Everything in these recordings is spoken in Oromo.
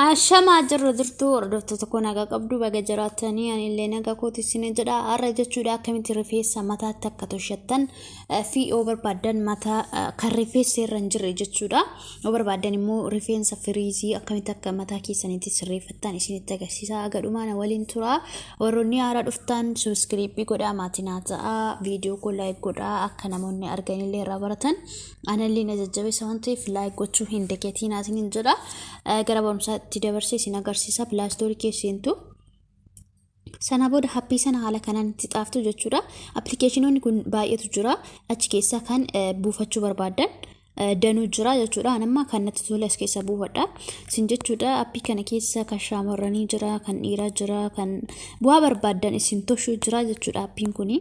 Ashamaa jirru jirtu hordoftoota koo nagaa qabdu baga jiraattanii ani illee nagaa kooti isin jedha. Har'a jechuudha akkamitti rifeensa mataatti akka toshattan fi yoo barbaaddan mataa kan rifeensa irra hin jirre jechuudha. Yoo barbaaddan immoo rifeensa firiizii akkamitti akka mataa keessanitti sirreeffattan isinitti agarsiisa. Haga dhumaa na waliin tura. Warroonni haaraa dhuftan subiskiriippii godhaa, maatii naa ta'aa, viidiyoo koo laayik godhaa, akka namoonni arganillee irraa baratan anallee na jajjabeessa waan ta'eef laayik gochuu hin dagatinaa isiniin jedha. Gara barumsaatti dabarsee isin agarsiisa. Pilaastoorii keessa seentu. Sana booda happii sana haala kanaan itti xaaftu jechuudha. Appilikeeshinoonni kun baay'eetu jira. Achi keessaa kan buufachuu barbaaddan danuu jira jechuudha. An amma kan natti tole as keessaa buufadha. Isin jechuudha appii kana keessa kan shaamarranii jira, kan dhiiraa jira, kan bu'aa barbaaddan isin toshuu jira jechuudha appiin kuni.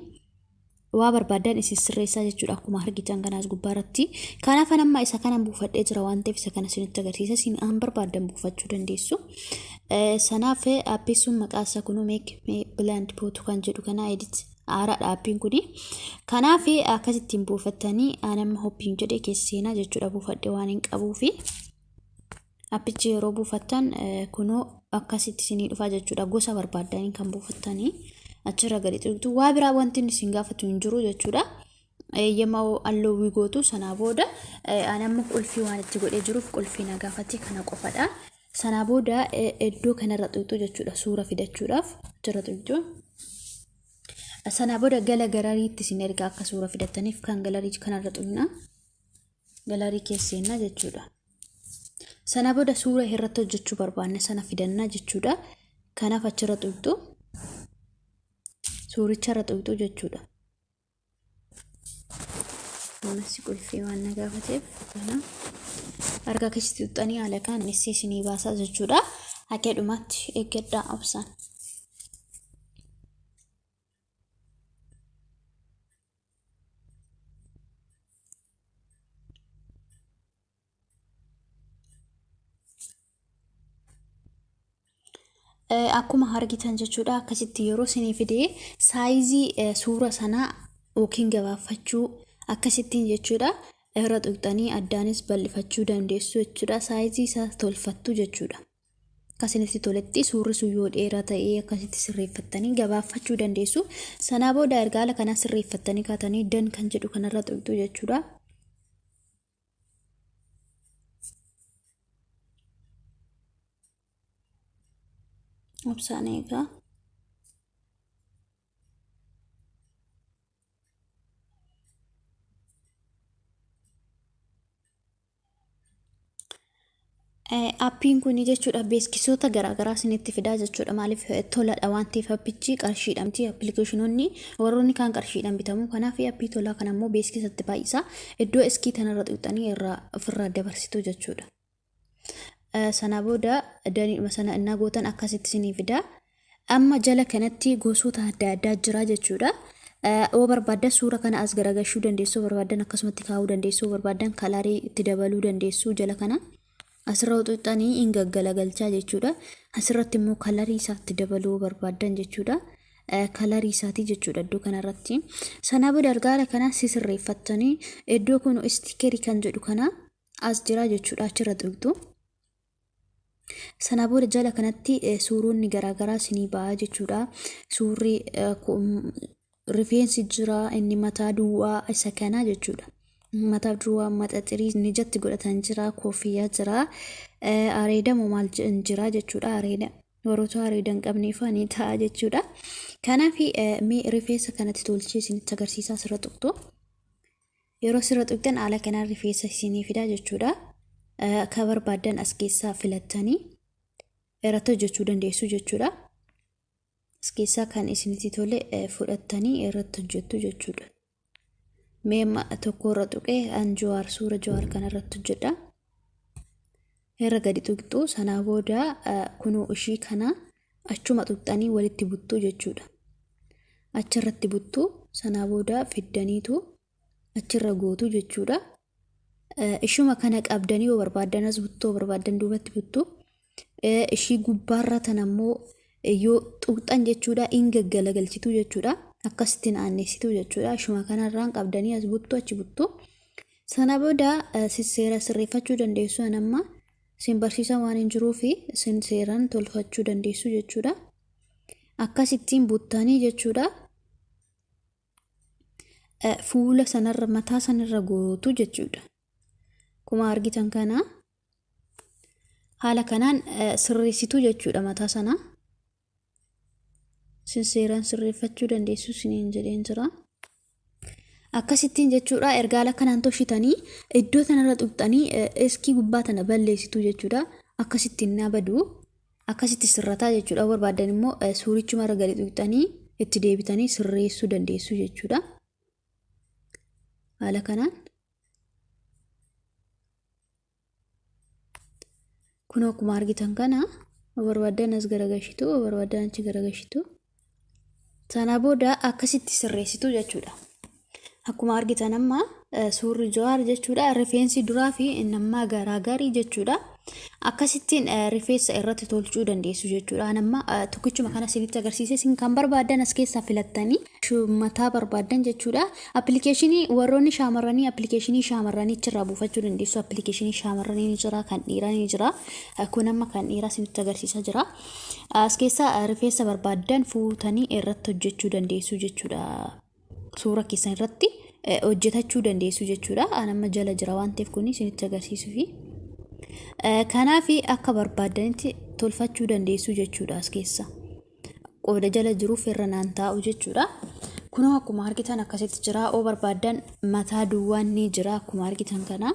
Waa barbaaddan isin sirreessaa jechuudha akkuma argitan kanaas gubbaarratti. Kanaaf an amma isa kana buufadhee jira waan ta'eef isa kana isinitti agarsiisa. Isin an barbaaddan buufachuu dandeessu. Sanaaf appii sun maqaa isaa kunuu make blind photo kan jedhu kana edit haaraadha appiin kuni. Kanaaf akkasittiin buufattanii an amma hoppiin jedhee keessa seenaa jechuudha buufadhee waan hin qabuufi. Appichi yeroo buufattan kunoo akkasitti isinii dhufa jechuudha. Gosa barbaaddaniin kan buufattanii achirra gadi tuqxu. Waa biraa wanti inni isin gaafatu hin jiru jechuudha. Eeyyama alloowwii gootu sanaa booda ani amma qulfii waan itti godhee jiruuf qulfii na gaafate kana qofadha. Sanaa booda iddoo kanarra tuqxu jechuudha suura fidachuudhaaf achirra tuqxu. Sanaa booda gala galariitti isin erga akka suura fidattaniif kan galarii kanarra tuqna. Galarii keessa seenna jechuudha. Sana booda suura irratti hojjechuu barbaanne sana fidanna jechuudha. Kanaaf achirra tuqxu. Suuricha irra tuqxu jechuudha. Ammas qulfii waan na gaafateef kana harka keessatti tuqxanii haala kanaan essee isinii baasaa jechuudha. Akka dhumaatti eeggadhaa obsaan. Akkuma argitan jechuudha akkasitti yeroo isinii fide saayizii suura sanaa yookiin gabaabfachuu akkasittiin jechuudha irra tuqxanii addaanis bal'ifachuu dandeessu jechuudha, saayizii isaa tolfattu jechuudha. Akka isinitti toletti suurri sun yoo dheeraa ta'ee akkasitti sirreeffattanii gabaabfachuu dandeessu. Sanaa booda erga haala kanaa sirreeffattanii kaatanii dan kan jedhu kanarra tuqxu jechuudha. Obsaan eegaa. Appiin kun jechuudha beeksisoota garaagaraa isinitti fidaa jechuudha. Maaliif toladha waan ta'eef appichi qarshiidha miti, appilikeeshinoonni warroonni kaan qarshiidhaan bitamu. Kanaaf appii tolaa kana immoo beeksisatti baay'isa. Iddoo iskii tanarra tuqxanii irraa ofirraa dabarsitu jechuudha. Sana booda daniidhuma sana innaa gootan akkasitti isinii fida. Amma jala kanatti gosoota adda addaa jira jechuudha. Yoo barbaaddan suura kana as garagalchuu dandeessu, yoo barbaaddan akkasumatti kaa'uu dandeessu, yoo barbaaddan kalarii itti dabaluu dandeessu jala kana. Asirra xuxxanii hin gaggalagalchaa jechuudha. Asirratti immoo kalarii isaatti dabaluu yoo barbaaddan jechuudha. Kalarii isaatii jechuudha iddoo kanarratti. Sanaa booda argaara kana sisirreeffattanii iddoo kun istiikerii kan jedhu kana as jira jechuudha, achirra tuqxu. Sanaa booda jala kanatti suuronni garaagaraa isinii ba'a jechuudha. Suurri rifeensi jira, inni mataa duwwaa isa kana jechuudha. Mataa duwwaa maxaxirii inni ijatti godhatan jira, koffiyyaa jira, areeda moo maal jira jechuudha. Areeda warroota areeda hin qabneef ni ta'a jechuudha. Kanaaf mee rifeensa kanatti tolchee isinitti agarsiisaa, asirra tuqxu. Yeroo asirra tuqxan haala kanaan rifeensa isinii fida jechuudha. Kan barbaaddan as keessaa filattanii irratti hojjechuu dandeessu jechuudha. As keessaa kan isinitti tole fudhattanii irratti hojjettu jechuudha. Mee amma tokko irra tuqee an Jawaar, suura Jawaar kana irratti hojjedha. Irra gadi tuqxu, sanaa booda kunoo ishii kana achuma tuqxanii walitti buttu jechuudha. Achirratti buttu, sanaa booda fiddaniitu achirra gootu jechuudha. Ishuma kana qabdanii yoo barbaaddan as buttu, yoo barbaaddan duubatti buttu. Ishii gubbaarra tan ammoo yoo tuqxan jechuudha in gaggalagalchitu jechuudha. Akkasitti naannessitu jechuudha. Ishuma kanarraan qabdanii as buttu, achi buttu. Sana booda sisseera sirreeffachuu dandeessu. An amma Isin barsiisaa waan hin jiruufi isin seeraan tolfachuu dandeessu jechuudha. Akkasittiin buttanii jechuudha. Fuula sanarra mataa sanarra gootu jechuudha. Akkuma argitan kana haala kanaan sirreessitu jechuudha mataa sana. Isin seeraan sirreeffachuu dandeessu isiniin jedheen jira. Akkasittiin jechuudha erga haala kanaan tolchitanii iddoo tanarra tuqxanii iskii gubbaa tana balleessitu jechuudha. Akkasittiin na badu. Akkasitti sirrataa jechuudha. Barbaadan immoo suurichuma irra gadi tuqxanii itti deebitanii sirreessuu dandeessu jechuudha. Haala kanaan. Kun akkuma argitan kana barbaadan as garagalchitu, barbaadan achi garagalchitu. Sana booda akkasitti sirreessitu jechuudha. Akkuma argitan amma suurri Jawaar jechuudha. Rifeensi duraa fi inni ammaa garaagarii jechuudha. Akkasittiin rifeensa irratti tolchuu dandeessu jechuudha. Ani amma tokkichuma kana isinitti agarsiise isin kan barbaadan as keessaa filattanii mataa barbaadan jechuudha. Appilikeeshinii warroonni shaamarranii appilikeeshinii shaamarranii achirraa buufachuu dandeessu. Appilikeeshinii shaamarranii ni jira, kan dhiiraa ni jira. Kun amma kan dhiiraa isinitti agarsiisaa jira. As keessaa rifeensa barbaadan fuutanii irratti hojjechuu dandeessu jechuudha. Suura keessan irratti hojjetachuu dandeessu jechuudha. An amma jala jira waan ta'eef kun isinitti agarsiisuufi. Kanaaf akka barbaadanitti tolfachuu dandeessu jechuudha as keessa. Qooda jala jiruuf irra naan taa'u jechuudha. Kunoo akkuma argitan akkasitti jira. Oo barbaadan mataa duwwaan ni jira akkuma argitan kana.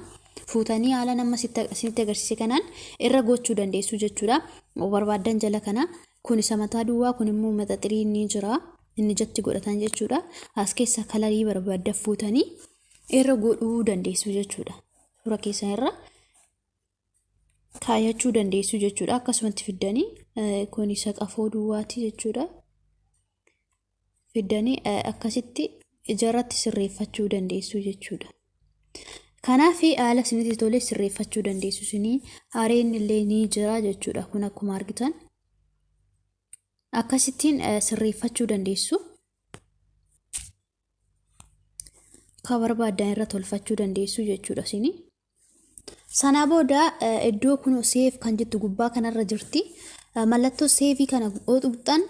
Fuutanii haala nama isinitti agarsiise kanaan irra gochuu dandeessu jechuudha. Oo barbaadan jala kana kun isa mataa duwwaa kun immoo mata xirii ni jira. Inni ijatti godhatan jechuudha. As keessa kalarii barbaadan fuutanii irra godhuu dandeessu jechuudha. Suura keessan irra kaayachuu dandeessu jechuudha. Akkasumatti fiddanii kun isa qafoo duwwaati jechuudha. Fiddanii akkasitti ijarratti sirreeffachuu dandeessu jechuudha. Kanaaf haala isinitti tole sirreeffachuu dandeessu isinii hareen illee ni jira jechuudha. Kun akkuma argitan akkasittiin sirreeffachuu dandeessu. Kan barbaadan irra tolfachuu dandeessu jechuudha isinii. Sana booda iddoo kun save kan jettu gubbaa kanarra jirti. Mallattoo save kana yoo tuqxan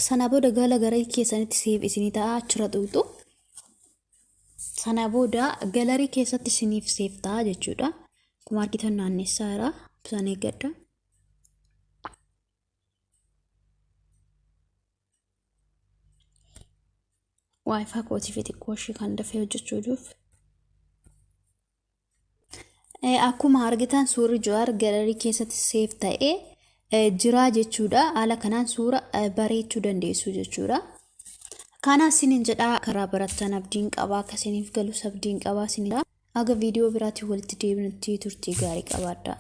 sana booda gallery keessanitti save isinii ta'a achirra tuqxu. Sana booda gallery keessatti isiniif save ta'a jechuudha. Akkuma argitan naannessaa jira. Isaan eeggadha. WiFi kootii fi xiqqoo ishee kan dafee hojjechuudhaaf. Akkuma argitan suurri Jawaar gallery keessatti save ta'ee jira jechuudha. Haala kanaan suura bareechuu dandeessu jechuudha. Kana isiniin jedhaa karaa barattan abdiin qabaa akka isiniif galus abdiin qabaa isiniin. Aga viidiyoo biraatiin walitti deebinutti turtii gaarii qabaadhaa.